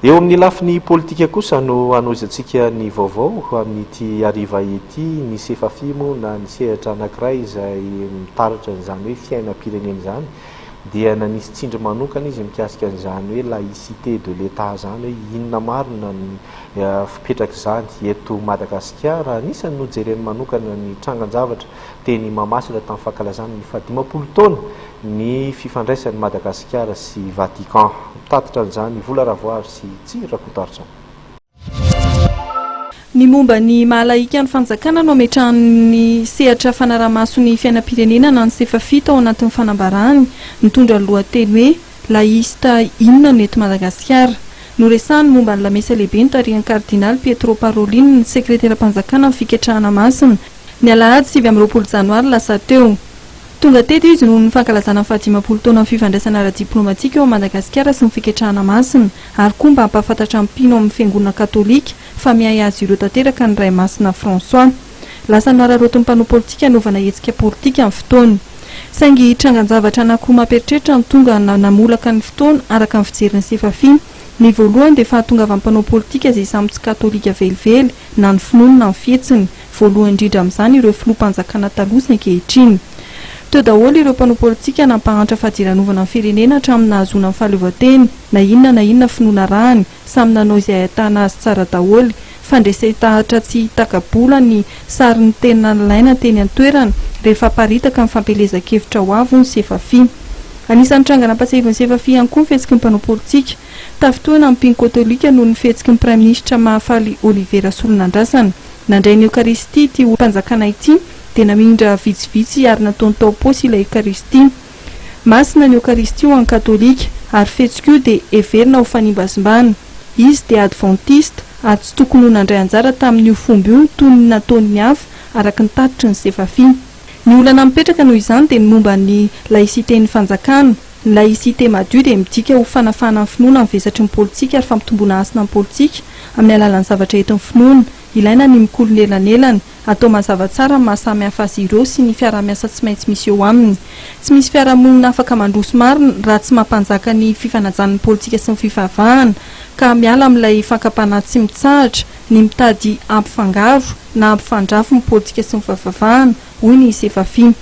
Eo amin'ny lafiny politika kosa no hanohizantsika ny vaovao amin'ity hariva ity. Ny Sefafi moa na ny sehatra anankiray izay mitaratra an'izany hoe fiainam-pirenena izany dia nanisy tsindry manokana izy mikasika an'izany hoe laïcité de l'Etat izany hoe inona marina ny fipetrak'izany eto Madagasikara. Anisan'ny nojereny manokana ny trangan-javatra teny Mahamasina tamin'ny fankalazana ny fahadimampolo taona ny fifandraisan'i Madagasikara sy Vatican. Mitatitra an'izany i Vola Ravoavy sy Tsiry Rakotoarison. Ny momba ny maha lahika ny fanjakana no ametrahan'ny sehatra fanaraha-maso ny fiainam-pirenena na ny Sefafi tao anatin'ny fanambarany nitondra ny lohateny hoe Laïsta inona no eto Madagasikara. Noresahany momba ny lamesa lehibe notarihan'ny kardinaly Pietro Parolin, sekreteram-panjakana amin'ny fiketrahana masina, ny alahady 29 janoary lasa teo. Tonga teto izy noho ny fankalazana ny fahadimampolo taonan'ny fifandraisana ara-diplaomatika eo amin'i Madagasikara sy ny Fiketrahana Masina ary koa mba hampahafantatra ny mpino ao amin'ny Fiangonana Katolika fa miahy azy ireo tanteraka ny Ray Masina François. Lasa nohararaotin'ny mpanao politika hanaovana hetsika politika ny fotoana. Saingy trangan-javatra anankiroa mampieritreritra no tonga namolaka ny fotoana araka ny fijerin'ny Sefafi. Ny voalohany dia fahatongavan'ny mpanao politika izay samy tsy katolika velively na ny finoany na ny fihetsiny. Voalohany indrindra amin'izany ireo filoham-panjakana taloha sy ny ankehitriny. Teo daholo ireo mpanao politika nampahantra fadiranovana ny firenena hatramin'ny nahazoana ny fahaleovantena, na inona na inona finoana arahany, samy nanao izay ahitana azy tsara daholo. Fandresen-tahatra tsy taka-bola ny sarin'ny tena nilaina teny an-toerana rehefa aparitaka ny fampielezan-kevitra ho avy hoy ny Sefafi. Anisan'ny tranga nampatsiahivin'ny Sefafi ihany koa ny fihetsiky ny mpanao politika. Tafintohina amin'ny mpino katolika noho ny fihetsiky ny Praiminisitra Mahafaly Olivier Rasolonandrasana. Nandray ny Eokaristia ity olom-panjakana ity dia namindra vitsivitsy ary nataony tao am-paosy ilay Eokaristia. Masina ny Eokaristia ho an'ny Katolika ary fihetsika io dia heverina ho fanimbazimbana. Izy dia Advantista ary tsy tokony ho nandray anjara tamin'io fomba io toy ny nataon'ny hafa araka ny tatitry ny Sefafi. Ny olana mipetraka noho izany dia ny momba ny laïcité-n'ny fanjakana. Ny laïcité madio dia midika ho fanafahana ny finoana amin'ny vesatry ny politika ary fampitomboana hasina ny politika amin'ny alalan'ny zavatra entin'ny finoana. Ilaina ny mikolo ny elanelana, atao mazava tsara ny maha samy hafa azy ireo sy ny fiaraha-miasa tsy maintsy misy eo aminy. Tsy misy fiarahamonina afaka mandroso marina raha tsy mampanjaka ny fifanajana ny politika sy ny fivavahana ka miala amin'ilay fakam-panahy tsy mitsahatra ny mitady hampifangaro na hampifandrafy ny politika sy ny fivavahana, hoy ny Sefafi.